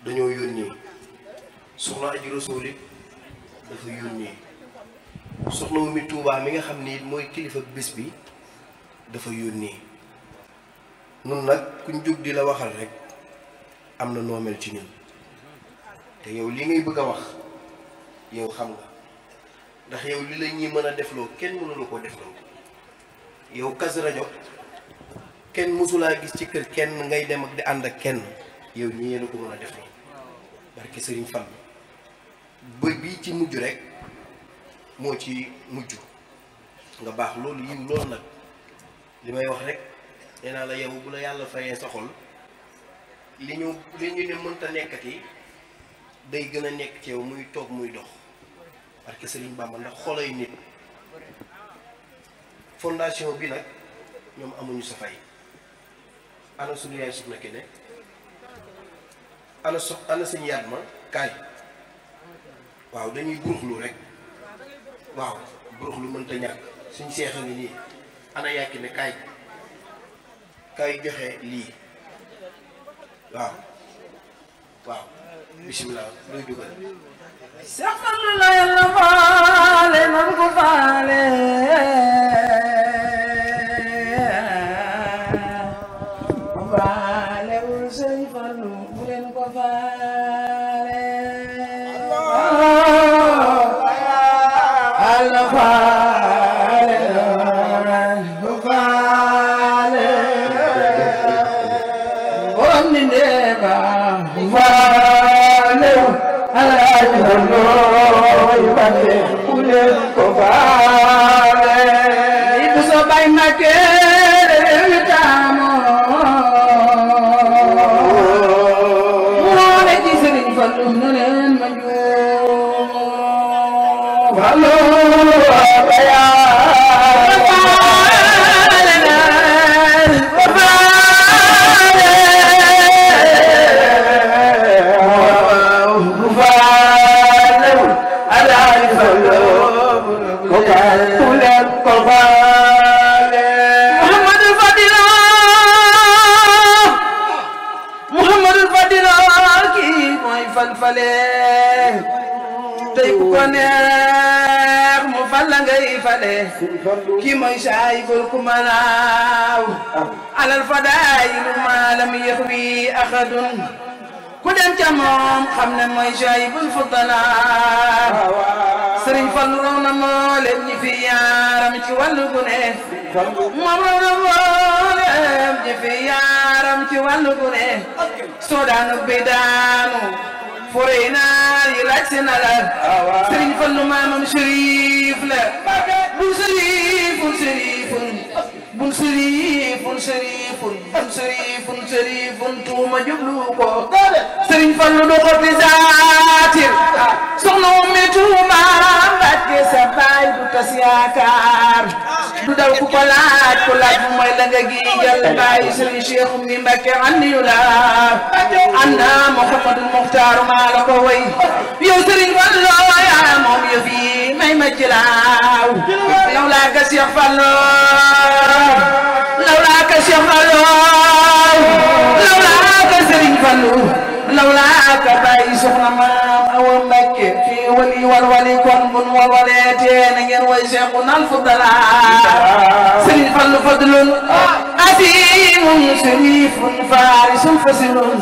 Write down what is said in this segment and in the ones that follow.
dañoo yónnee soxna Aji Rasul it dafa yónnee soxna Oumy Touba mi nga xam ni mooy kilifa bis bi dafa yónnee nun nag kuñ jóg di la waxal rek am na noo mel ci ñun te yow li ngay bëgg a wax yow xam nga ndax yow li la ñuy mën a defloo kenn mënula koo defloo yow Kazu Rajab kenn mësulaa gis ci kër kenn ngay dem ak di ànd ak kenn yow ñi yéen a ko mën a defloo barke Sëriñ Fall ba bii ci mujj rek moo ci mujj nga baax loolu yiw loolu nag li may wax rek nee naa la yow bu la yàlla fayee sa xol li ñu ne mënta nekkati day gën a nekk ci yow muy toog muy dox parce que Serigne Bamba ndax xolay nit fondation bi nag ñoom amuñu sa fay ana suñu yaay soxna Kene ana sëñ Yatma kaay waaw dañuy buruxlu rek waaw buruxlu mënta ñàkk suñ seexa ngi nii ana yàkki ne kaay joxe lii waaw waaw bismillah looy dugal Seex Fallu la Yàlla faale nan ko faale faale wul Sëñ Fallu bu leen ko faale Allah faale nan ko faale borom ni ndeba faale Alaaji Bande ku leen ko faale itu so bay Mbakke moo ne ci Sëriñ Fallu na leen ma juum Fallu abaya tey ku ko neex mu fal la ngay fale kii mooy saayibul kumalaaw alal fadaayilu maalam yaxwi axadun ku dem ca moom xam ne mooy saayibul fudalaaw Sëriñ Fallu raw na moo leen ñi fi yaaram ci wàllu gune moom raw na moo leen ñi fi yaaram ci wàllu gune soo daanu bi daanu forey naar yi laaj seen alal Sëriñ Fallu maamam Sërif la bun sërifun sërifun bun sërifun sërifun bun sërifun sërifun tuuma jublu ko Sëriñ Fallu du ko fi zaatir soxna Oumy Touba Mbakke sa baay du tas yaakaar du daw ku ko laaj bu mooy la nga giijal baay Sëriñ Cheikh Oumy Mbakke andiyu la anda Muhammadul Muxtaar maa la ko way yow Sëriñ Fallu yaa moom yëf yi may ma ci laaw lawlaa ka Cheikh Fallu lawlaa ka Cheikh Fallu lawlaa ka Sëriñ Fallu lawlaa ka bàyyi soxna maam Awa Mbakke fii wali walwali kon bun walwaleetee na ngeen way Seexuna al-Fudala Sëriñ Fallu fadlun asimun sharifun farisun fasilun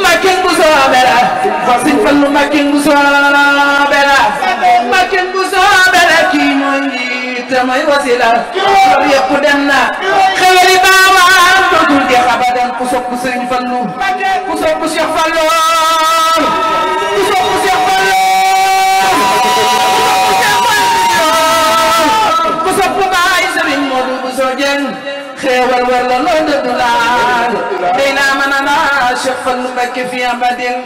Mbakke bu soobee la Sëriñ Fallu Mbakke bu soobee la Mbakke bu soobee la kii mooy njiit mooy wasila loolu yëpp dem na xewali baawaan dootul jeex abadan ku sopp Sëriñ Fallu ku sopp Cheikh Fallu ku sopp Cheikh Fallu ku sopp baay Sëriñ Moodu bu soo jeng xeewal war la loo dëddu laal day naa mën a naa Cheikh Fallu Mbakke fi abadin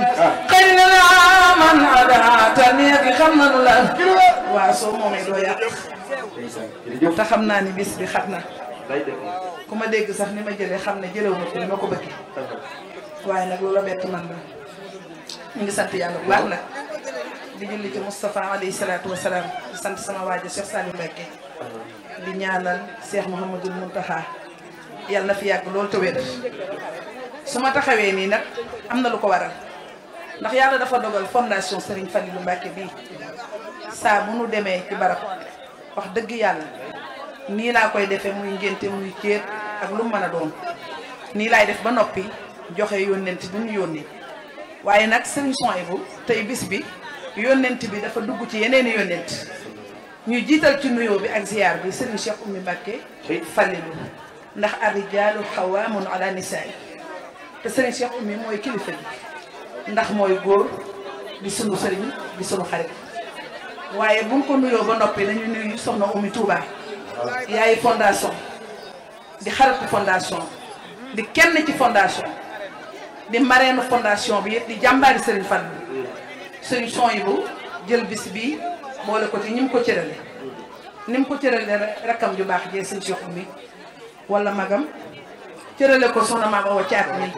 xëy na laa man adaata neegi xam nanu la waa soo moomee doo yàq te xam naa ni bis bi xat na ku ma dégg sax ni ma jëlee xam ne jëlew ma ko ni ma ko bëgg waaye nag loola bett man la ñu ngi sant yàlla bu baax nag di julli ci Moustapha alayhi salaatu wa salaam di sant sama waaja Cheikh Saliou Mbacké di ñaanal Cheikh Mouhamadul Mountakha yàlla na fi yàgg loolu te wér su ma taxawee nii nag am na lu ko waral ndax yàlla dafa dogal fondation Serigne Fallilou Mbacké bii saa bu nu demee ci barab wax dëgg yàlla nii laa koy defee muy ngénte muy céet ak lu mu mën a doon nii laay def ba noppi joxe yónnent bi ñu yónni waaye nag Serigne Souhaïbou tey bis bi yónnent bi dafa dugg ci yeneeni yónnent ñu jiital ci nuyoo bi ak ziyaar bi Serigne Cheikh Oumy Mbacké Fallilou ndax ar-rijaalu qawwaamuuna ala nisaa te Serigne Cheikh Oumy mooy kilifa gi ndax mooy góor di sunu sëriñ di sunu xarit waaye buñ ko nuyoo ba noppi dañu nuyu soxna Oumy Touba yaay fondation di xaritu fondation di kenn ci fondation di marraine fondation bi di jàmbaari Serigne Fallou Serigne Souhaïbou jël bis bi boole ko ci ñi mu ko cërale ni mu ko cërale rakkam ju baax jee Serigne Cheikh Oumy wala magam cërale ko soxna maam Awa Caat mi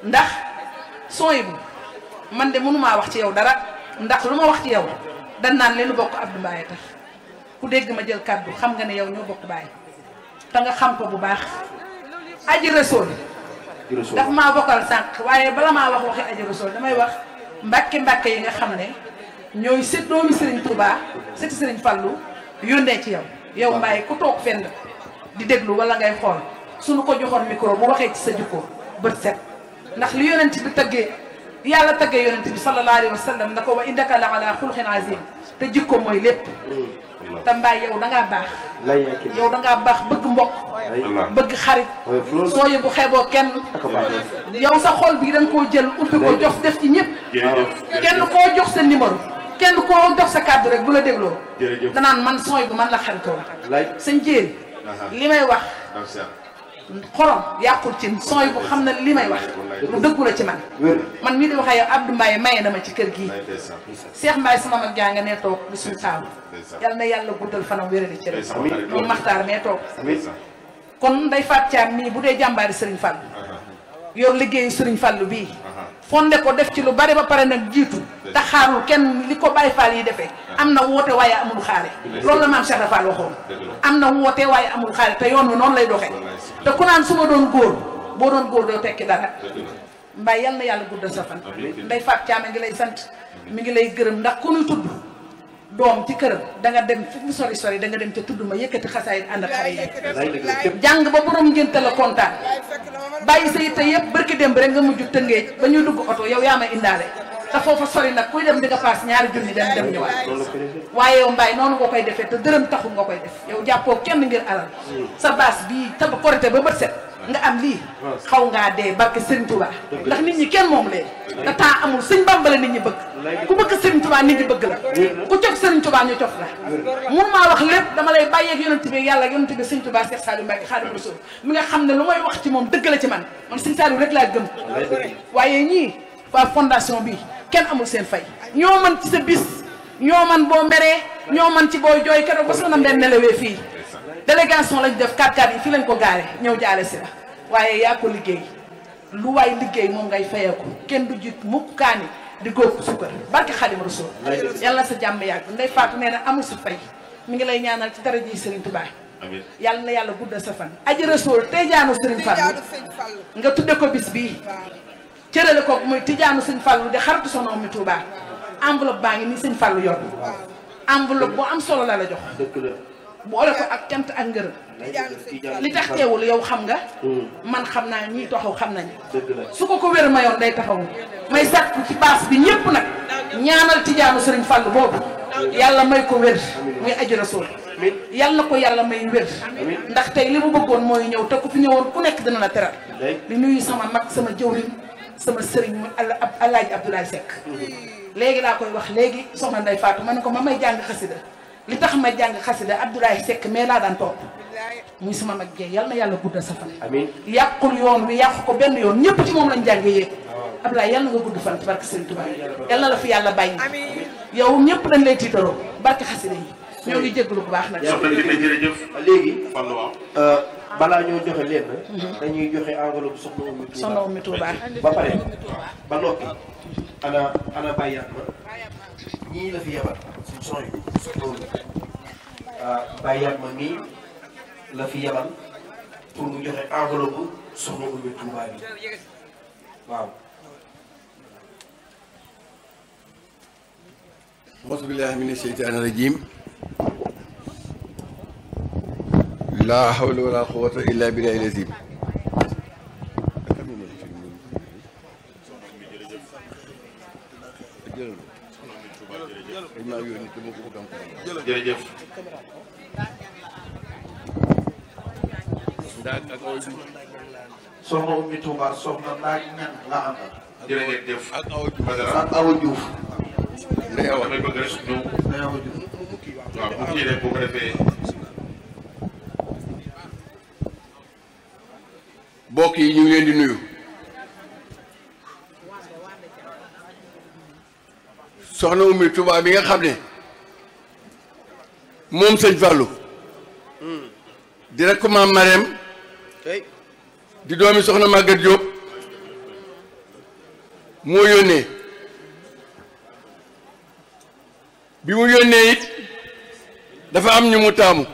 ndax Souhaïbou man de mënumaa wax ci yow dara ndax lu ma wax ci yow dan naan leenu bokk Abdou Mbaye tax ku dégg ma jël kàddu xam nga ne yow ñoo bokk baay te nga xam ko bu baax aji rasool daf maa bokkal sànq waaye bala maa wax waxi aji rasool damay wax mbàkke yi nga xam ne ñooy sët doomi Serigne Touba sëti Serigne Fallou yónnee ci yow Mbaye ku toog fenn di déglu wala ngay xool suñu ko joxoon micro bu waxee ci sa jikko bët set ndax li yonent bi tëggee yàlla tëggee yonent bi sallallahu alayhi wa sallam na ko wa innaka la ala xulqin azim te jikko mooy lépp te Mbaye yow dangaa baax yow dangaa baax bëgg mbokk bëgg xarit Souhaïbou xeeboo kenn yow sa xol bi dañ koo jël ubbi ko jox def ci ñëpp kenn koo jox sa numéro kenn koo jox sa kàddu rek bu la dégloo danaan man Souhaïbou man la xaritoo sëñ Jéeri li may wax xorom yàqul ci Souhaïbou xam na li may wax lu dëggu la ci man mii di wax ak yow Abdou Mbaye maye na ma ci kër gii Cheikh Mbaye sama mag jaa nga ne toog di suñu taaw yal na yàlla guddal fanam wéradi ci rek moom maxtaar mee toog kon day faat caam nii bu dee jàmbaari Serigne Fallou yor liggéeyu Serigne Fallou bii fonde ko def ci lu bari ba pare nag jiitu te xaarul kenn li ko Baye Fall yi defee am na woote waaye amul xaare loolu la maam Cheikh Fall waxoon am na woote waaye amul xaare te yoon wi noonu lay doxee te ku naan su ma doon góor boo doon góor doo tekki dara Mbaye yal na yàlla guddal sa fan nday faat caame ngi lay sant mi ngi lay gërëm ndax ku ñuy tudd doom ci këram da nga dem fu mu sori da nga dem ca tudd ma yëkkati xasaayit ànd ak xare yi jàng ba borom ngénte la kontaan bàyyi sa yitte yëpp barki dem rek nga mujj tëngéej ba ñuy dugg oto yow yaa ma indaale te foofa sori nag kuy dem di nga paas ñaari junni dem ñëwaat waaye yow Mbaye noonu nga koy defee te dërëm taxul nga koy def yow jàppoo kenn ngir alal sa baas bii taba korité ba bët set nga am lii xaw ngaa dee barke Serigne Touba ndax nit ñi kenn moom leen te temps amul sëñ Bamba la nit ñi bëgg ku bëgg Serigne Touba nit ñi bëgg la ku cof Serigne Touba ñu cof la mun maa wax lépp dama lay bàyyeeg yonent bi yàlla yonent bi Serigne Touba Cheikh Saliou Mbacké Khadimou Rassoul mi nga xam ne lu may wax ci moom dëgg la ci man Serigne Saliou rek laa gëm waaye ñii waa fondation bi kenn amul seen fay ñoo man ci sa bis ñoo man boo mberee ñoo man ci booy jooy keroog ba sona mbenn nelawee fii délégation lañ def 4x4 yi fii lañ ko gaare ñëw jaale si la waaye yaa ko liggéey lu waay liggéey moom ngay fayeeku kenn du jiit mukk kaani di góob sukkar barke Khadimou Rassoul yàlla sa jàmm yàgg nday faatu nee na amul si fay mi ngi lay ñaanal ci dara ji Serigne Touba yàlla na yàlla guddal sa fan aji Rassoul tey jaanu Serigne Fallou nga tudde ko bis bii cërale ko muy tijaanu Serigne Fallou de xaritu soxna Oumy Touba enveloppe baa ngi nii Serigne Fallou yor enveloppe boo am solo la jox boole ko ak cant ak ngërëm li tax teewul yow xam nga man xam naa ñii taxaw xam nañu su ko wér mayoon day taxaw may sàkku ci baas bi ñëpp nag ñaanal tijaanu Serigne Fallou boobu yàlla may ko wér muy aji Rassoul yàlla na ko yàlla may wér ndax tey li mu bëggoon mooy ñëw te ku fi ñëwoon ku nekk dina la teral di nuyu sama mag sama jëwriñ sama sëriñ mu Alaaji Abdoulaye Seck léegi laa koy wax léegi soxna Ndeye Fatou ma ne ko ma may jàng xasida li tax ma jàng xasida Abdoulaye Seck mais laa daan topp muy sama mag jee yal na yàlla guddal sa fan yàqul yoon wi yàqu ko benn yoon ñëpp ci moom lañ jàngee yéeg Abdoulaye yal na nga gudd fan ci barke Serigne Touba yal na la fi yàlla bàyyi yow ñëpp dañ lay tiitaroo barke xasida yi ñoo ngi jégalu bu baax nag jërëjëf léegi balaa ñoo joxe leen dañuy joxe enveloppe soxna Oumy Touba ba pare ba noppi ana bàyyaat ma ñii la fi yebal suñu son yi bàyyaat ma nii la fi yebal pour mu joxe enveloppe soxna Oumy Touba bi waaw auzu billahi mina sheytaani rajim laa hawla wala quwwata illa billahi lazim jërëjëf soxna Oumy Touba soxna naaj ñan la àndal. jërëjëf ak Awa Diouf ak Awa Diouf. Ndeye Awa damay bëgg rek ñu Ndeye Awa Diouf. waaw bu kii rek boo ko defee mbokk yi ñu ngi leen di nuyu soxna Oumy Touba bi nga xam ne moom sëñ Fallou di rek ko maam Marème di doomi soxna Maguette Diop moo yónnee bi mu yónnee it dafa am ñu mu taamu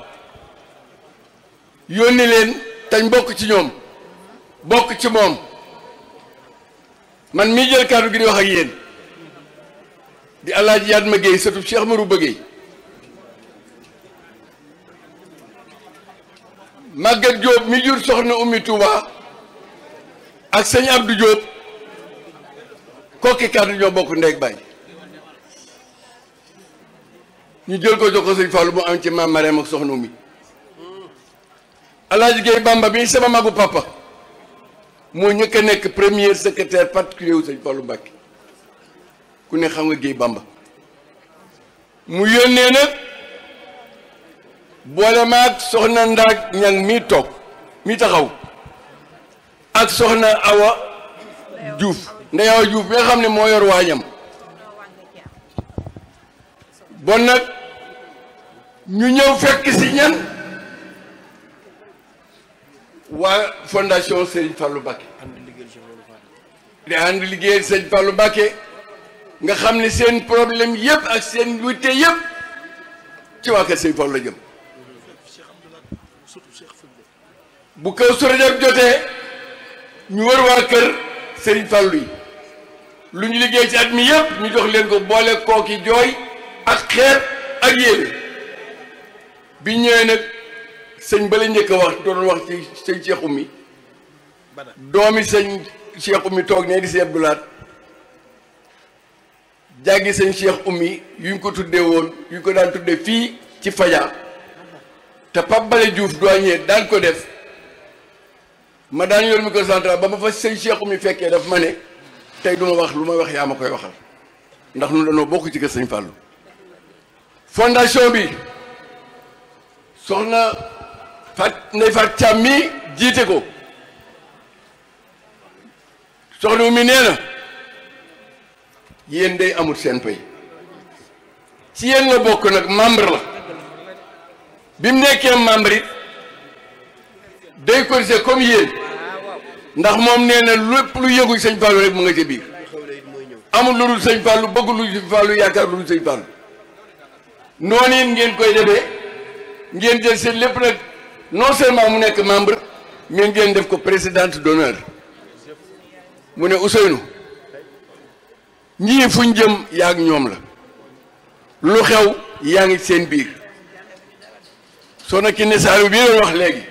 yónni leen tañ bokk ci ñoom bokk ci moom man mii jël kàddu gi di wax ak yéen di Alaaji Yatma Gueye sëtu Cheikh Marouba Gueye Maguette Diop mi jur soxna Oumy Touba ak sëñ Abdou Diop kokki kàddu ñoo bokk ndeeg baay ñu jël ko jox ko sëñ Fallou mu am ci maam Marème ak soxna Oumy Alaaji Gueye Bamba bi sama magu papa moo ñëkk a nekk premier secrétaire particulier wu sëñ Fallou Mbacké ku ne xam nga Gueye Bamba mu yónnee nag boole maag soxna Ndaak Ñang mi toog mi taxaw ak soxna Awa Diouf Ndeye Awa Diouf bi nga xam ne moo yor waañam bon nag ñu ñëw fekk si ñan waa fondation Serigne Fallou Mbacké di ànd liggéeyal Serigne Fallou Mbacké nga xam ne seen problème yëpp ak seen witte yëpp ci waa kër Serigne Fallou la jëm bu kaw su Rajab jotee ñu wër waa kër Serigne Fallou yi lu ñu liggéey ci at mi yëpp ñu jox leen ko boole kooki jooy ak xeet ak yéene bi ñëwee nag sëñ bala njëkk a wax doon wax ci sëñ Cheikh Oumy doomi sëñ Cheikh Oumy toog ne di si Abdoulaat jàggi sëñ Cheikh Oumy yu ñu ko tuddee woon yu ñu ko daan tuddee fii ci Fadia te Pape Bale Diouf douanier daan ko def ma daan yor micro central ba ma fa sëñ Cheikh Oumy fekkee daf ma ne tey du ma wax lu ma wax yaa ma koy waxal ndax nu dañoo bokk ci kër sëñ Fallou fondation bi soxna Ndeye Fatou Thiam mi jiite ko soxna Oumy nee na yéen day amul seen pay ci yéen la bokk nag membre la bi mu nekkee membre it day cotiser comme yéen ndax moom nee na lépp lu yëngu sëñ Fallou rek mu nga ca biir amul lu dul sëñ Fallou bëgg lu sëñ Fallou yaakaar lu dul sëñ Fallou noonu it ngeen koy defee ngeen jël seen lépp nag non seulement mu nekk membre mais ngeen def ko présidente d'honneur mu ne Ousseynou ñii fuñ jëm yaa ak ñoom la lu xew yaa ngi seen biir soo na ki ne saalu bii doon wax léegi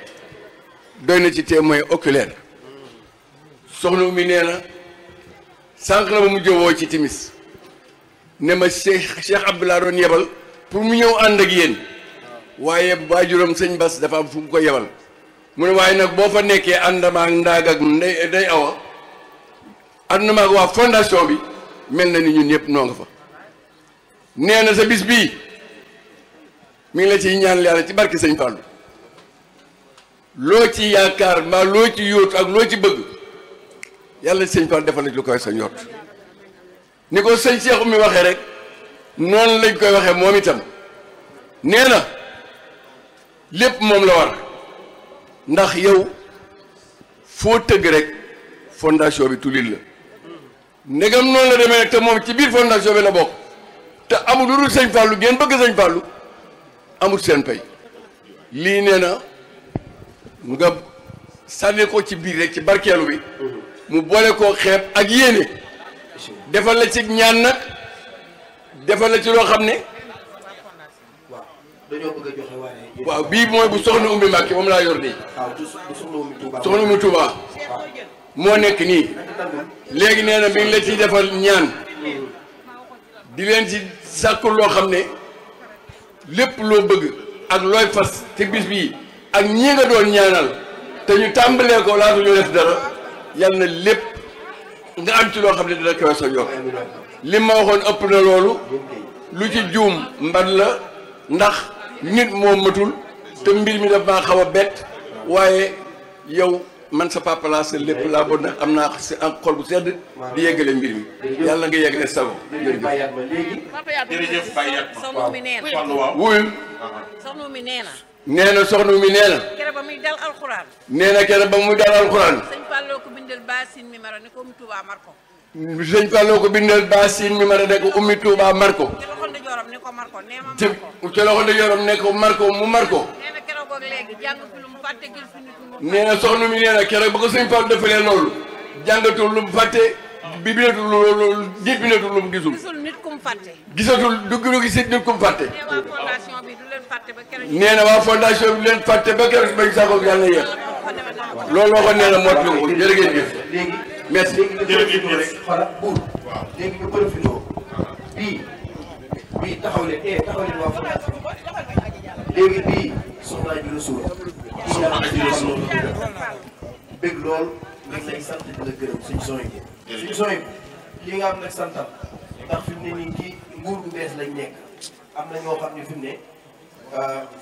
doy na ci témoin oculaire soxna Oumy nee na sànq la ba mu jëwoo ci timis ne ma Cheikh Abdoulaye doon yebal pour mu ñëw ànd ak yéen waaye baajuram sëñ Bass dafa am fu mu ko yebal mu ne waaye nag boo fa nekkee àndama ak ndaag ak day awa àndama ak waa fondation bi mel na ni ñun ñëpp noo nga fa nee na sa bis bii mi ngi la ciy ñaan yàlla ci barke sëñ Fallou loo ci yaakaar mbaa loo ci yóotu ak loo ci bëgg yàlla sëñ Fallou defal la lu koy sa ñort ni ko sëñ Cheikh mi waxee rek noonu lañ koy waxee moom itam nee na lépp moom la war ndax yow foo tëgg rek fondation bi tulil la ndegam noonu la demee nag te moom ci biir fondation bi la bokk te amul lu dul sëñ Fallou ngeen bëgg sëñ Fallou amul seen pay lii nee na nga sànni ko ci biir rek ci barkeelu bi mu boole koo xeeb ak yéene defal la ci ñaan nag defal la ci loo xam ne waaw dañoo bëgg a joxe waaye. waaw bii mooy bu soxna Oumy Mbacké moom laa yor nii. waaw du soxna Oumy Touba. soxna Oumy Touba moo nekk nii léegi nee na mi ngi la ciy defal ñaan di leen ci sàkkul loo xam ne lépp loo bëgg ak looy fas ci bis bii ak ñi nga doon ñaanal te ñu tàmbalee ko laata ñu def dara yal na lépp nga am ci loo xam ne dina kawe sa yoon li ma waxoon ëpp na loolu lu ci juum mban la ndax nit moo matul te mbir mi daf maa xaw a bett waaye yow man sa papa laa sa lépp laa bon nag am naa xol bu sedd di yeggale mbir mi yàlla nga yeggale sago jërëjëf jërëjëf Baye Yatma. soxna Oumy nee na Fallou waaw. wuyul soxna Oumy nee na nee na soxna Oumy nee na kere ba muy dal alxuraan nee na keroog ba muy dal alxuraan sëñ Fallou ko bindal baasin mi mara ni ko Oumy Touba mar ko sëñ Fallou ko bindal baasin mi ma ne ko Oumy Touba mar ko ci loxo ndeyjooram ni ko mar ko nee ma ci mar ko ci loxo ndeyjooram ne ko mar ko mu mar ko nee na keroog ak léegi jàng fi lu mu fàtte gis fi nit mu nee na soxna Oumy nee na keroog ba ko sëñ Fallou defalee loolu jàngatul lu mu fàtte bi binatul lu binatul lu mu gisul gisul nit ku mu fàtte gisatul du gisit nit ku mu fàtte nee waa fondation bi du leen fàtte ba keroog nee na waa fondation bi leen fàtte ba keroog bañ saako yàlla na yéex loolu waxoon nee na moo tax ko jërë ngeen jëf léegi merci léegi ñu profité rek xoolal buur léegi ñu profité bii taxaw leen waa fondation léegi bii soxna Adji Rassoul Soxna Adji Rassoul. bëgg lool nag lay sant di la gërëm suñu son yi suñu son yi li nga am nag santam ndax fi mu ne nii ci nguur gu bees lañ nekk am na ñoo xam ne fi mu ne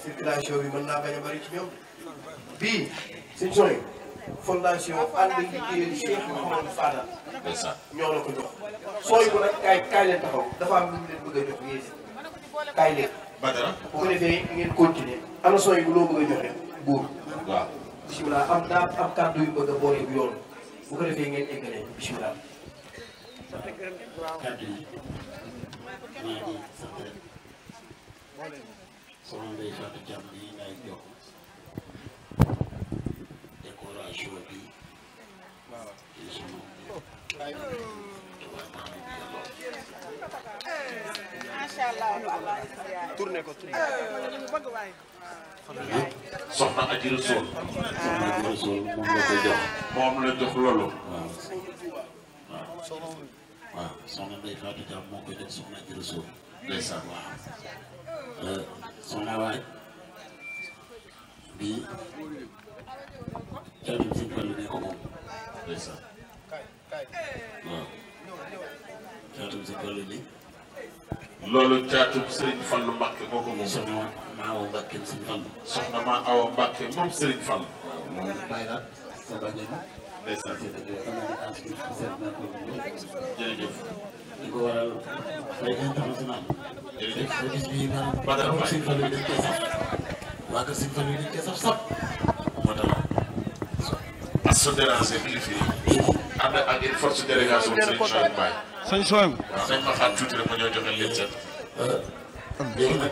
circulation bi mën naa bañ a bari ci ñoom bii suñu son yi fondation ànd liggéeyal Cheikh Mouhamadou Fadal ñoo la ko jox sooy ko nag kaay leen taxaw dafa am lu mu leen bëgg a jox yéen kaay leen Badara. bu ko defee ngeen continuer ana sooy bu loo bëgg a joxe buur waaw. bisimilah am daa am kàddu yu bëgg a boole bu yoon bu ko defee ngeen eggalee bisimilah. kàddu yi maa ngi sant rek soxna Ndeye Fatou Thiam bi ngay jox décoration bi ci sunu Soxna Adji Rassoul. soxna Adji Rassoul moom la ko jox. moom la jox loolu. waaw soxna Ndeye Fatou Thiam moo koy jox soxna Adji Rassoul. ndeysaan. waaw soxna waaj bi caatum si Fallu ne ko moom. ndeysaan. waaw caatum si Fallu ni loolu caatu Serigne Fallou Mbacké moo ko moom. soxna Maawa Mbacké si Fallu. soxna ma Awa Mbacké moom Serigne Fallou. moom bàyyi la sa bàjjen. ndeysaan. jërëjëf. li ko waral fay international. jërëjëf. ba gis bii maanaam Badara waa Sëñ Fallu dañ koy saf. waa kër Sëñ Fallu dañ koy saf saf. moo tax as sa déranger kilifa yi. ànd ak une forte délégation Serigne Choy Mbaye. sëñ Soham. waaw nañ ma xaar tuuti rek ma ñëw joxe leen set. léegi nag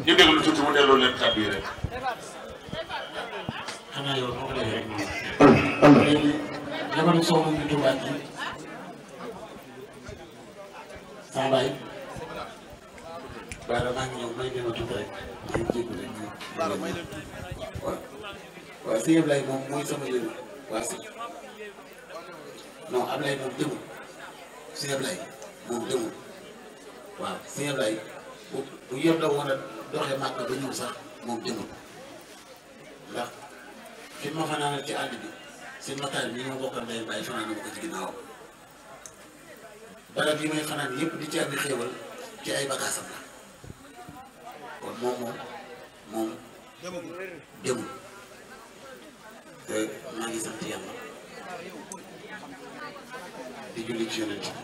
ñu déglu tuuti mu delloo leen kàddu yi rek. xanaa yow noo ko defee rek noonu. léegi jamono soo mu ngi Tuubaa ji saa baay baara maa ngi ñëw may dem a tuuti rek maa ngi jéego rek ñu waaw waaw sëñ Ablaye moom mooy sama yëngu waa si non Ablaye moom demul sëñ Ablaye moom demul waaw sëñ Ablaye bu yëpp la woon a doxee màgg ba ñëw sax moom demul ndax fi ma fanaanal ci àll bi seen mataar bi ñoo bokkal ndey bàyyi fanaan na ma ko ci ginnaawam barab yi may fanaan yëpp di ci am xéewal ci ay bagaasam la kon moom demul te maa ngi sant yàlla di julli ci yonent bi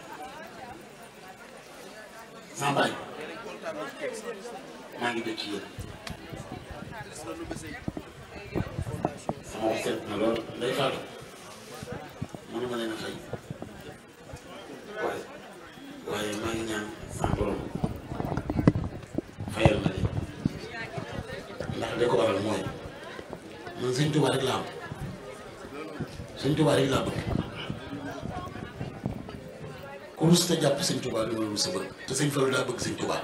Sambaay maa ngi dëkk ci yéen sama wax seet na lool Ndeye Fatou mënuma leen a fay waaye maa ngi ñaan sama borom fayal ma leen ndax li ko waral mooy man Sëñ Tuubaa rek laa am Sëñ Tuubaa rek laa bëgg ku rus te jàpp sëñ Touba loolu sa bëgg te sëñ Fallou daa bëgg sëñ Touba